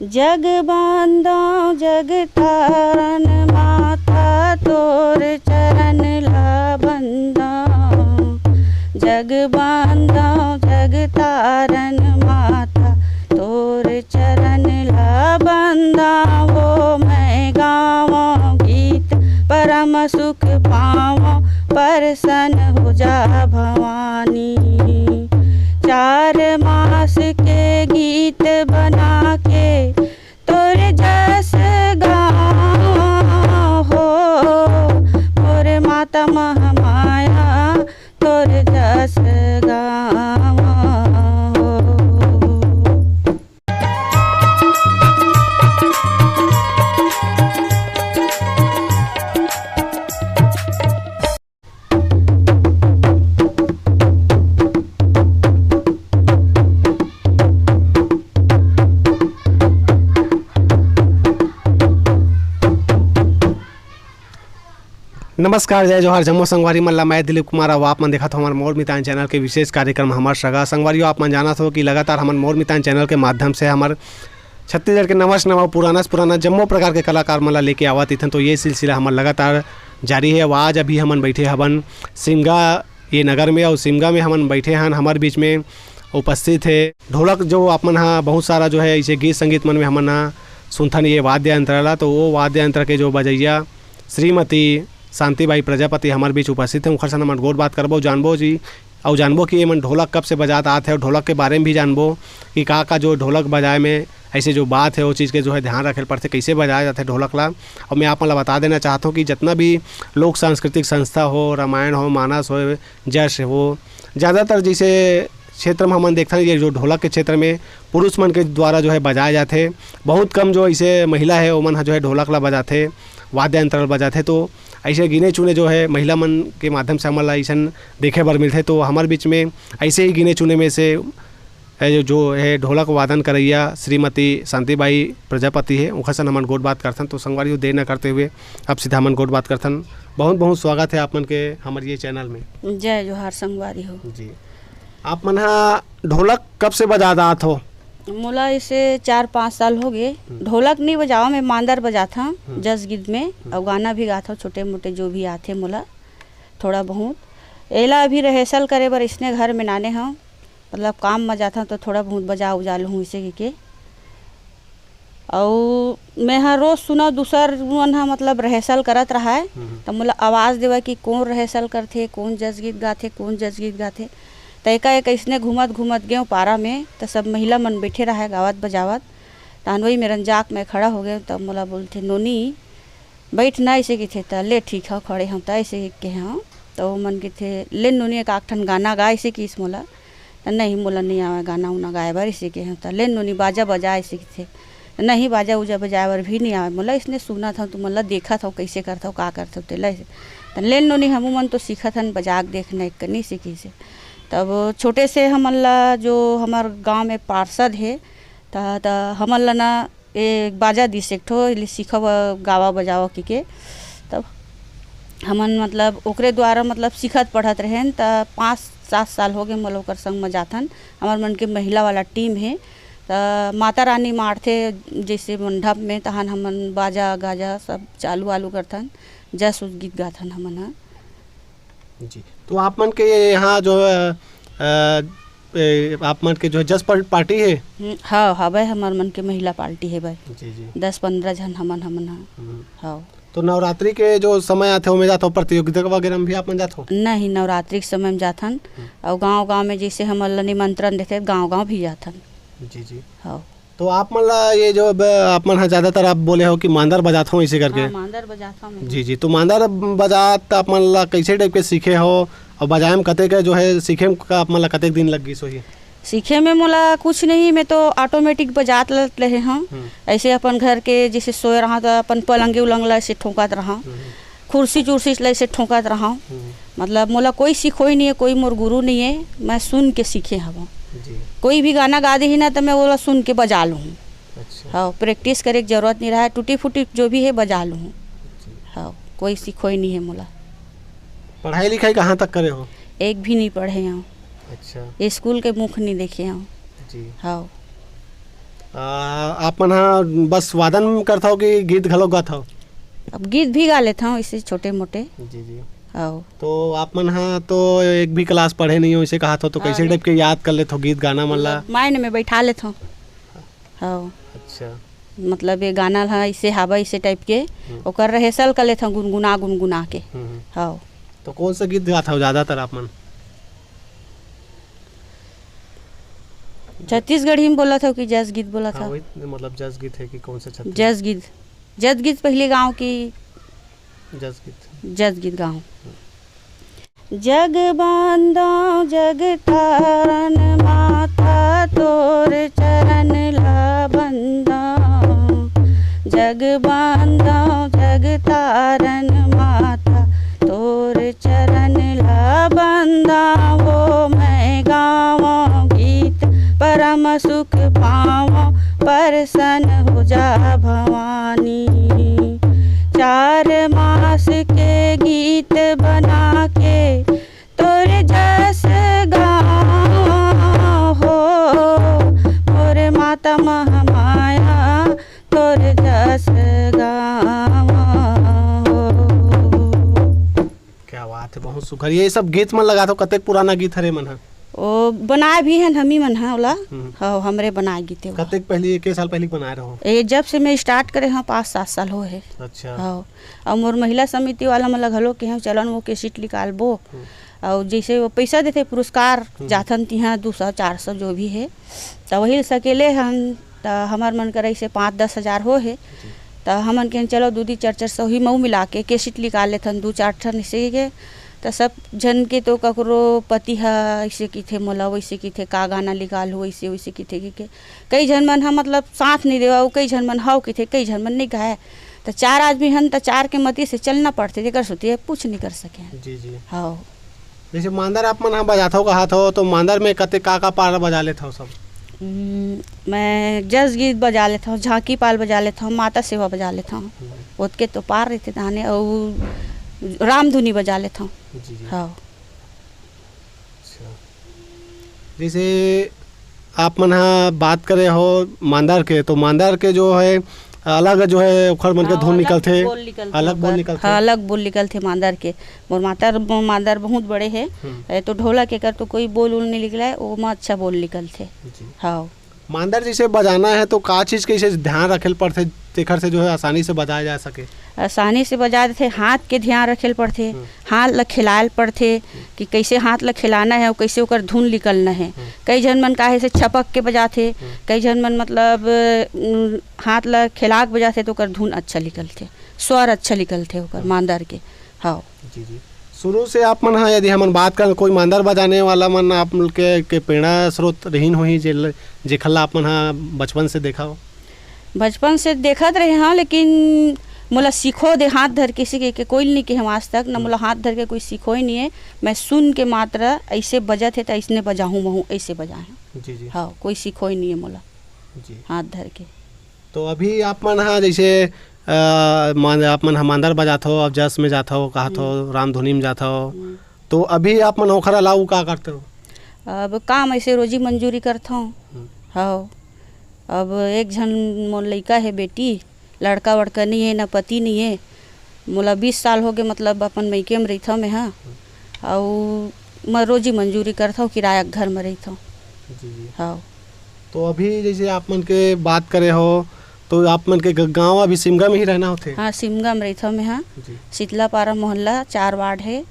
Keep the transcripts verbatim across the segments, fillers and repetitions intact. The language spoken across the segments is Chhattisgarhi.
जग बांधव जग तारन माता, तोर चरण ला बंदव। जग बांधव जग तारन माता, तोर चरण ला बंदव। ओ मैं गावव गीत परम सुख पावव, परसन हो जा भवानी। चार मास के गीत बना के तोर जस गावव हो, मोर माता महामाया तोर जस गावव हो। नमस्कार, जय जोहार, जम्मो संगवारी मन ला। मैं दिलीप कुमार, अउ आप मन देखत हो हमर मोर मितान चैनल के विशेष कार्यक्रम हमर सगा। संगवारी हो, आप मन जानत हो कि लगातार हमन मोर मितान चैनल के माध्यम से हमर छत्तीसगढ़ के नवा से नवा, पुराना से पुराना जम्मो प्रकार के कलाकार मन ला लेके आवत इथन। तो ये सिलसिला हमर लगातार जारी है। अउ आज अभी हमन बैठे हवन सिमगा ये नगर में, अउ सिमगा में हमन बैठे हन, हमर बीच में उपस्थित है ढोलक, जो आप मन हा बहुत सारा जो है इसे गीत संगीत मन में हमन हा सुनथन ये वाद्य यंत्र ला। तो वो वाद्य यंत्र के जो बजैया श्रीमती शांति बाई प्रजापति हमर बीच उपस्थित है, उनकर से हमन गोठ बात करबो, जानबो जी, अउ जानबो कि ये मन ढोलक कब से बजात आत है, अउ ढोलक के बारे में भी जानबो कि का का जो ढोलक बजाए में ऐसे जो बात है, वो चीज़ के जो है ध्यान रखे पड़थे, कैसे बजाया जाथे ढोलक ला। और मैं आप मन ला बता देना चाहत हूँ कि जितना भी लोक सांस्कृतिक संस्था हो, रामायण हो, मानस हो, जैसे वो ज़्यादातर जैसे क्षेत्र में हमन देखथन, ये जो ढोलक के क्षेत्र में पुरुष मन के द्वारा जो है बजाए जाथे। बहुत कम जो ऐसे महिला है, ओमन ह जो है ढोलक ला बजाथे, वाद्य यंत्र ला बजाथे। तो ऐसे गिने चुने जो है महिला मन के माध्यम से हमन ला ऐसन देखे बर मिलथे। तो हमर बीच में ऐसे ही गिने चुने में से ए, जो, जो है ढोलक वादन करैया श्रीमती शांति बाई प्रजापति है, उनकर सन हमन गोठ बात करथन। तो संगवारी हो, देर न करते हुए अब सीधा हमन गोठ बात करथन। बहुत बहुत स्वागत है आप मन के हमर ये चैनल में। जय जोहार संगवारी हो। जी, आप मन हा ढोलक कब से बजात आत हो? मोला इसे चार पाँच साल हो गए। हम्म। ढोलक नहीं बजावा, मैं मांदर बजात हूँ, हम्म। जस गीत में, हम्म। और गाना भी गात हूँ, छोटे मोटे जो भी आथे मोला थोड़ा बहुत। एला अभी rehearsal करे बर इसने घर में नाने हूँ, मतलब काम में जात हूँ तो थोड़ा बहुत बजा उजा लूँ इसे के। अउ मैं ह रोज सुनव, दूसर मन ह मतलब rehearsal करत रहाय, हम्म। त मोला आवाज देवय कि कोन rehearsal करथे, कोन जस गीत गाथे, कोन जस गीत गाथे। त एकाएक अइसने घूमत घूमत गेंव पारा में, त सब महिला मन बइठे रहाय गावत बजावत। तहन वही मेरन जाके मैं खड़ा हो गेंव, त मोला बोलथे, "नोनी, बइठ ना," अइसे कहिथे, त "ले ठीक हव, खड़े हव," त अइसे कहे हव। त ओ मन कहिथे, "ले नोनी, एक आक ठन गाना गा," अइसे कहिस मोला। त "नहीं, मोला नइ आवय गाना उना गाए बर," अइसे कहे हव। त "ले नोनी, बाजा बजा," अइसे कहिथे। त "नहीं, बाजा उजा बजाए बर भी नइ आवय मोला, अइसने सुनत हव, तुमन ला देखत हव, कइसे करथव, का करथव तेला," अइसे। त "ले नोनी, हमू मन तो सीखत हन, बजा के देख ना एक कनी," अइसे कहिसे। तब छोटे से हमन ला, जो हमर गाँव में पार्षद हे, त, त हमन ला ना ए बाजा दिस एक ठो, "ले सीखव, गावा बजावा," कहिके। तब हमन मतलब ओकरे द्वारा मतलब सीखत पढ़त रहेन, त पाँच सात साल हो गे मोला ओकर संग म जाथन। हमर मन के महिला वाला team हे, त माता रानी मारथे जइसे मंडप में, तहन हमन बाजा गाजा सब चालू वालू करथन, जस उस गीत गाथन हमन ह। जी, तो आप मन के यहाँ जो है, अ, ए, आप मन के जो है जस पर-, party हे? हम्म, हाँ, हवय, हमर मन के महिला party हे भाई। जी, जी। दस पंद्रह झन हमन, हमन ह। हम्म। हाँ। तो नवरात्रि के जो समय आथे, ओमे जाथव, प्रतियोगिता वगैरह में भी आप मन जाथव? नहीं, नवरात्रि के समय में जाथन। हम्म। अउ गांव-गांव में जइसे हमन ला निमंत्रण देथे, गांव-गांव भी जाथन। जी, जी। हाँ। तो आप मन ला ये जो ब-, आप मन ह ज्यादातर आप बोले हो कि मांदर बजात हो इसे करके। हाँ, मांदर बजात हव मैं। जी, जी। तो मांदर बजात आप मन ला कैसे type के सीखे हो अउ बजाए में कतेक जो है सीखे में का आप मन ला कतेक दिन लग गिस होही? सीखे में मोला कुछ नहीं, मैं तो automatic बजात लत रहे हव। हम्म। ऐसे अपन घर के जैसे सोए रहा तो अपन पलंगे उलंग ला ऐसे ठोंकत रहा। हम्म। कुर्सी चुर्सी ला ऐसे ठोंकत रहा। हम्म। मतलब मोला कोई सिखोई नहीं है, कोई मोर गुरु नहीं है, मैं सुन के सीखे हव। जी। कोई भी गाना गा देही ना तो मैं ओला सुन के बजा लूँ। अच्छा। हाँ, practice करे के जरूरत नहीं रहा, टूटी फूटी जो भी है बजा लूँ। जी। हाँ, कोई सिखोई नहीं है मोला। पढ़ाई लिखाई कहाँ तक करे हो? एक भी नहीं पढ़े हव। अच्छा। स्कूल के मुख नहीं देखे हव। जी। हाँ। आ, आप मन हा बस वादन करथव कि गीत घलो गाथव? अब गीत भी गा लेथव, इसे छोटे मोटे। जी, जी। आओ। तो आप मन हा तो एक भी क्लास पढ़े नहीं हो, इसे कहा थो, तो हाँ, कैसे नहीं। टाइप के याद कर लेथव गीत गाना मन ला? माइंड में बैठा लेथव। हाँ। अच्छा। मतलब ये गाना ला इसे हावा, इसे टाइप के हम्म। ओकर रिहर्सल कर लेथव गुनगुना गुनगुना के। हम्म, हम्म। हाँ। तो कौन सा गीत गाथव ज्यादातर आप मन? छत्तीसगढ़ी में बोलत हव कि जस गीत बोलत हाँ, हव? वही, मतलब जस गीत है कि कौन सा छत्तीस? जस गीत, जस गीत पहले गाँव की। जस गीत। जस गीत गाँव। जग बांधव जग तारन माता, तोर चरण ला बंदव। जग बांधव जग तारन माता, तोर चरण ला बंदावो, मैं गावो गीत परम सुख पावो, प्रसन्न हो जा भवानी। चार मास के गीत बना के तोर जस गावो हो, मोर माता महामाया तोर जस गावो हो। क्या बात है, बहुत सुघर। ये सब गीत मन लगाथव, कतेक पुराना गीत हरे मन ह? ओ, बनाए भी हन हमी मन ह ओला। हम्म। हाँ, हमरे बनाए गीत हे ओला। कतेक पहली, एक साल पहली बनाए रहो? ए, जब से मैं स्टार्ट करे हव, पाँच सात साल हो हे। अच्छा। हाँ, अउ मोर महिला समिति वाला मन ला घलो केहेंव, चलन वो कैसेट निकालबो। हम्म। अउ जैसे वो पैसा देथे पुरस्कार, हम्म। जाथन तिहाँ दू सौ चार सौ जो भी हे, त वही सकेले हन। त हमर मन करा इसे पाँच दस हजार हो हे। जी। त हमन केहेन चलो दू दी चार चार सौ ही मऊ मिला के कैसेट निकाल लेथन, दू चार ठन इसे के। त सब झन के तो ककरो पति ह इसे किथे मोला, वैसे किथे, का गाना निकाल हो, इसे वैसे किथे के, के। कई झन मन ह मतलब साथ नहीं देवा, अउ कई झन मन हव किथे, कई झन मन नहीं गाए। त चार आदमी हन त चार के मति से चलना पड़थे, जेकर सेती पूछ नहीं कर सके। जी, जी। हाँ। जैसे मांदर आप मन ह बजाथव, कहाथव, तो मांदर में कते का का पाल बजा लेथव सब? हम्म, मैं जस गीत बजा लेथव, झांकी पाल बजा लेथव, माता सेवा बजा लेथव। हम्म। ओतके तो पार रहिथे ताने, अउ रामधुनी बजा लेथव। जी, जी। हाँ। अच्छा। जैसे आप मन ह बात करे हो मांदर के, तो मांदर के जो है अलग जो है ओखर मन के हाँ, धुन अलग निकलथे, बोल निकलथे अलग बोल ओकर। निकलथे। हाँ, अलग बोल निकलथे मांदर के। मोर मातर, मांदर बहुत बड़े हे। हम्म। ए, तो ढोलक एकर तो कोई बोल उल नहीं निकले, ओमा अच्छा बोल निकलथे। जी। हाँ। मांदर जैसे बजाना है तो का चीज के इसे ध्यान रखे ल पड़थे, तेखर से जो है आसानी से बजाया जा सके? आसानी से बजा देथे, हाथ के ध्यान रखे ल पड़थे, हम्म। हाथ ल खेलाए ल पड़थे हम्म। कि कैसे हाथ ल खेलाना है अउ कैसे ओकर धुन निकलना है। हम्म। कई झन मन का हे से छपक के बजाथे, हम्म। कई झन मन मतलब, उम, हाथ ल खेला के बजाथे तो ओकर धुन अच्छा निकलथे, स्वर अच्छा निकलथे ओकर हम्म। मांदर के। हाँ। जी, जी। शुरू से आप मन ह, यदि हमन बात करन, कोई मांदर बजाने वाला मन आप मन के, के प्रेरणा स्रोत रहिन होही, जे ल-, जेखर ला आप मन ह बचपन से देखा हो? बचपन से देखत रहे हव, लेकिन मोला सीखो दे हाथ धर के सीखे के कोई नहीं के हम आज तक, ना हम्म। मोला हाथ धर के कोई सीखो ही नहीं है। मैं सुन के मात्र ऐसे बजत हे त ऐसने बजाहूँ महूँ, ऐसे बजाए हव। जी, जी। हाँ, कोई सीखो ही नहीं है मोला जी। हाथ धर के। तो अभी आप मन ह जैसे, अ, मान-, आप मन ह मांदर बजाथव, अब जस में जाथव, कहथव, हम्म। रामधुनी में जाथव, हम्म। तो अभी आप मन ओखर अलावा का करथव? अब काम ऐसे रोजी मंजूरी करथव। हम्म। हव। अब एक झन मोर लइका हे बेटी, लड़का वड़का नहीं है, ना पति नहीं है। मोला बीस साल हो गए, मतलब अपन मइके में रहिथव मैं ह। हम्म। अउ मैं रोजी मंजूरी करथव, किराया के घर में रहिथव। जी, जी। हव। तो अभी जैसे आप मन के बात करे हो, तो आप मन के ग-, गाँव अभी सिमगा में ही रहना होथे? हाँ, सिमगा में रहिथव मैं ह। जी। शीतला पारा मोहल्ला, चार वार्ड हे,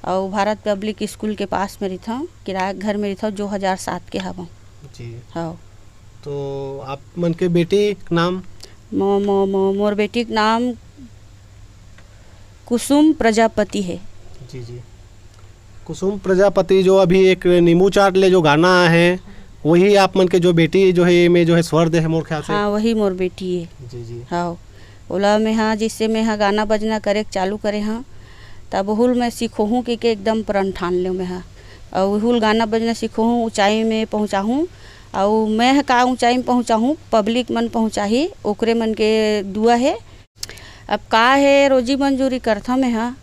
अउ भारत पब्लिक स्कूल के पास में रहिथव, किराया के घर में रहिथव, जो हजार सात के हवव। जी। हव। तो आप मन के बेटी के नाम? मो-, मो-, मो-, मोर बेटी के नाम कुसुम प्रजापति हे। जी, जी। कुसुम प्रजापति जो अभी एक नींबू चाट ले जो गाना आए हे, वही आप मन के जो बेटी जो हे, ये में जो हे स्वर दे हे मोर ख्याल से। हाँ, वही मोर बेटी हे। जी, जी। हाँ, ओला मैं ह, जैसे मैं ह गाना बजना करे के चालू करे हव, तब ओहू ल मैं सीखोहूँ कहिके एकदम प्रण ठान लेव मैं ह। अउ ओहू ल गाना बजना सीखोहूँ, ऊंचाई में पहुँचाहूँ, अउ मैं ह का ऊंचाई में पहुँचाहूँ, पब्लिक मन पहुँचाही, ओकरे मन के दुआ हे। अब का हे, रोजी मंजूरी करथव मैं ह।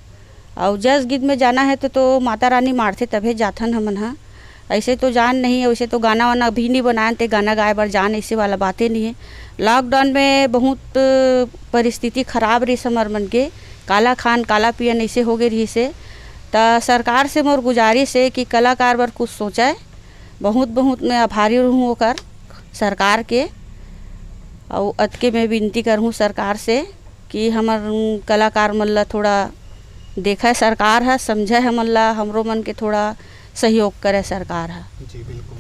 अउ जस गीत में जाना हे तो, तो माता रानी मारथे तभे जाथन हमन ह। ऐसे तो जान नहीं है, वैसे तो गाना वाना भी नहीं बनाए, ते गाना गाए बर जान, ऐसे वाला बातें नहीं है। लॉकडाउन में बहुत परिस्थिति खराब रही हमर मन के, काला खान काला पियन ऐसे हो गए रही से। त सरकार से मोर गुजारिश है कि कलाकार बर कुछ सोचे। बहुत बहुत मैं आभारी रहूँ ओकर, सरकार के, अउ अतके मैं विनती करहूँ सरकार से कि हमर कलाकार मन ला थोड़ा देखे सरकार ह, समझे हमन ला, हमरो मन के थोड़ा सहयोग करे सरकार ह। जी, बिल्कुल।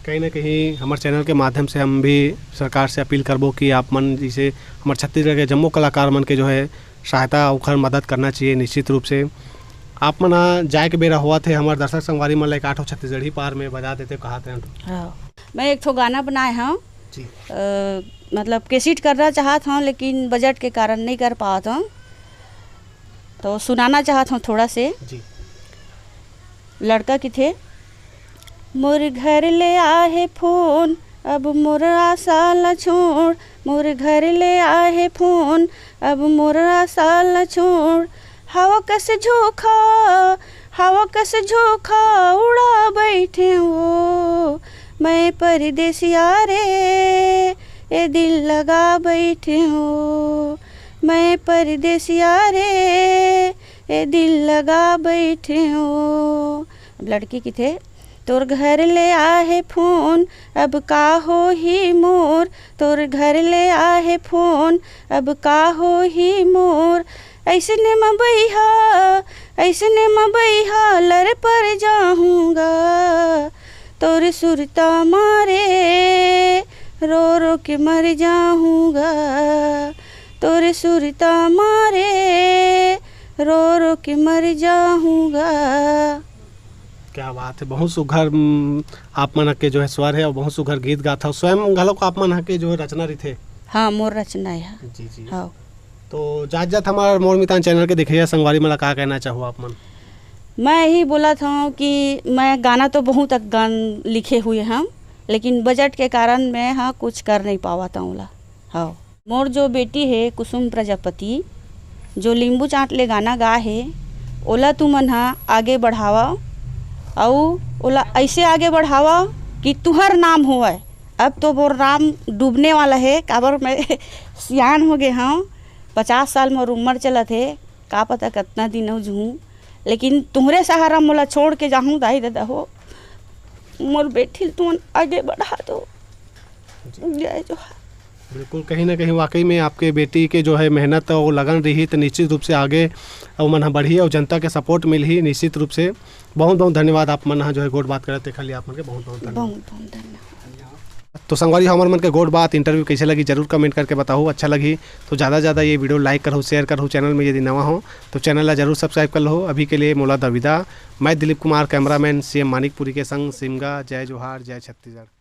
कहीं ना कहीं हमर चैनल के माध्यम से हम भी सरकार से अपील करबो कि आप मन जैसे हमर छत्तीसगढ़ के जम्मो कलाकार मन के जो है सहायता, ओखर मदद करना चाहिए निश्चित रूप से। आप मन ह जाए के बेरा होवत हे, हमर दर्शक संगवारी मन ला एक आठ ठो छत्तीसगढ़ी पार में बजा देते, कहा थे। हाँ, मैं एक ठो गाना बनाए हूँ। जी। अ, मतलब कैसेट करना चाहत हूँ, लेकिन बजट के कारण नहीं कर पावत हूँ, तो सुनाना चाहत हूँ थोड़ा से। जी। लड़का किथे, मोर घर ले आहे फोन, अब मोर आशा ला छोड़, मोर घर ले आहे फोन, अब मोर आशा ला छोड़। हवा कस झोंका, हवा कस झोंका उड़ा बैठे हो, मैं परदेसिया रे, ए दिल लगा बैठे हो, मैं परदेसिया रे, ए दिल लगा बैठे हो। अब लड़की किथे, तोर घर ले आहे फोन, अब का होही मोर, तोर घर ले आहे फोन, अब का होही मोर। ऐसने म बइहा, ऐसने म बइहा लर पर जाहूँगा, तोर सुरता मारे रो रो के मर जाहूँगा, तोर सुरता मारे रो रो के मर जाहूँगा। क्या बात है, बहुत सुघर, उम, आप मन के जो है स्वर है और बहुत सुघर गीत गाथा, स्वयं घलो को आप मन के जो है रचना रहिथे। हाँ, मोर रचना है। जी, जी। हाँ। तो जात जात हमार मोर मितान चैनल के देखइया संगवारी मन ला का कहना चाहो आप मन? मैं यही बोलत हूँ कि मैं गाना तो बहुत अकन लिखे हुए हूँ, लेकिन बजट के कारण मैं, हाँ, कुछ कर नहीं पावत हूँ ओला। हाँ, मोर जो बेटी है कुसुम प्रजापति, जो लींबू चाट ले गाना गा है, ओला तुमन हा आगे बढ़ावा, अउ ओला ऐसे आगे बढ़ावा कि तुहर नाम होवय। अब तो मोर नाम डूबने वाला है, काबर मैं सियान हो गए हूँ, पचास साल मोर उम्र चलत है, का पता कितना दिन अउ जूहूँ, लेकिन तुहरे सहारा मोला छोड़ के जाहूँ दाई ददा हो, मोर बेटी ल तुमन आगे बढ़ा दो। जय जोहार। बिल्कुल, कहीं ना कहीं वाकई में आपके बेटी के जो है मेहनत और लगन रही तो निश्चित रूप से आगे वो मन ह बढ़ही और जनता के सपोर्ट मिलही निश्चित रूप से। बहुत बहुत धन्यवाद आप मन ह जो है गोठ बात करत तेखर लिए आप मन के बहुत बहुत धन्यवाद। बहुत बहुत धन्यवाद। तो संगवारी हो, हमर मन के गोठ बात इंटरव्यू कैसे लगी जरूर कमेंट करके बताओ, अच्छा लगी तो ज़्यादा से ज़्यादा ये वीडियो लाइक करहु, शेयर करहु, चैनल में यदि नवा हो तो चैनल ला जरूर सब्सक्राइब कर लो। अभी के लिए मोला दविदा, मैं दिलीप कुमार, कैमरामैन सीएम मानिकपुरी के संग सिमगा। जय जोहार, जय छत्तीसगढ़।